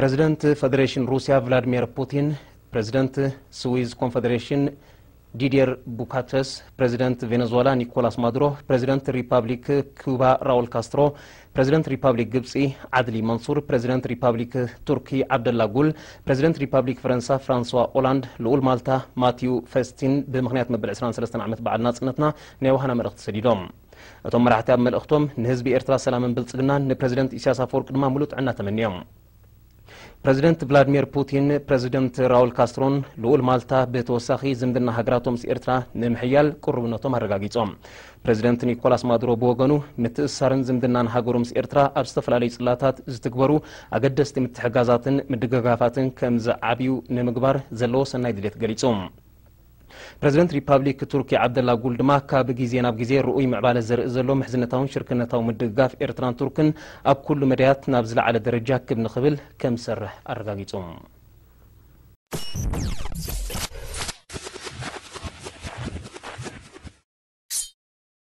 ፕሬዚደንት ፈደሬሽን ሩሲያ ቭላድሚር ፑቲን፣ ፕሬዚደንት ስዊዝ ኮንፈደሬሽን ዲዲየር ቡካተስ፣ ፕሬዚደንት ቬነዙዌላ ኒኮላስ ማዱሮ፣ ፕሬዚደንት ሪፓብሊክ ኩባ ራውል ካስትሮ፣ ፕሬዚደንት ሪፓብሊክ ግብፂ ዓድሊ መንሱር፣ ፕሬዚደንት ሪፓብሊክ ቱርኪ ዓብደላ ጉል፣ ፕሬዚደንት ሪፓብሊክ ፈረንሳ ፍራንስዋ ኦላንድ፣ ልኡል ማልታ ማቲዩ ፈስቲን ብምኽንያት መበል ዕስራን ሰለስተን ዓመት በዓል ናፅነትና ናይ ዋህና መልእኽቲ ሰዲዶም። እቶም መራሕቲ ኣብ መልእኽቶም ንህዝቢ ኤርትራ ሰላምን ብልፅግናን፣ ንፕሬዚደንት ኢሳያስ ኣፈወርቂ ድማ ሙሉእ ጥዕና ተመንዮም። ፕሬዚደንት ቭላድሚር ፑቲን፣ ፕሬዚደንት ራውል ካስትሮን ልኡል ማልታ ብተወሳኺ ዝምድና ሃገራቶም ምስ ኤርትራ ንምሕያል ቅሩብነቶም ኣረጋጊጾም። ፕሬዚደንት ኒኮላስ ማዱሮ ብወገኑ፣ ምትእስሳርን ዝምድናን ሃገሩ ምስ ኤርትራ ኣብ ዝተፈላለዩ ጽላታት ዝትግበሩ ኣገደስቲ ምትሕጋዛትን ምድግጋፋትን ከም ዝዓብዩ ንምግባር ዘለዎ ሰናይ ድሌት ገሊጹ። ፕሬዚደንት ሪፓብሊክ ቱርኪ ዓብደላ ጉል ድማ፣ ካብ ግዜ ናብ ግዜ ርኡይ ምዕባለ ዘርኢ ዘሎ ምሕዝነታውን ሽርክነታዊ ምድግጋፍ ኤርትራን ቱርክን ኣብ ኩሉ መዳያት ናብ ዝለዓለ ደረጃ ክብ ንኽብል ከም ዝሰርሕ ኣረጋጊጹ።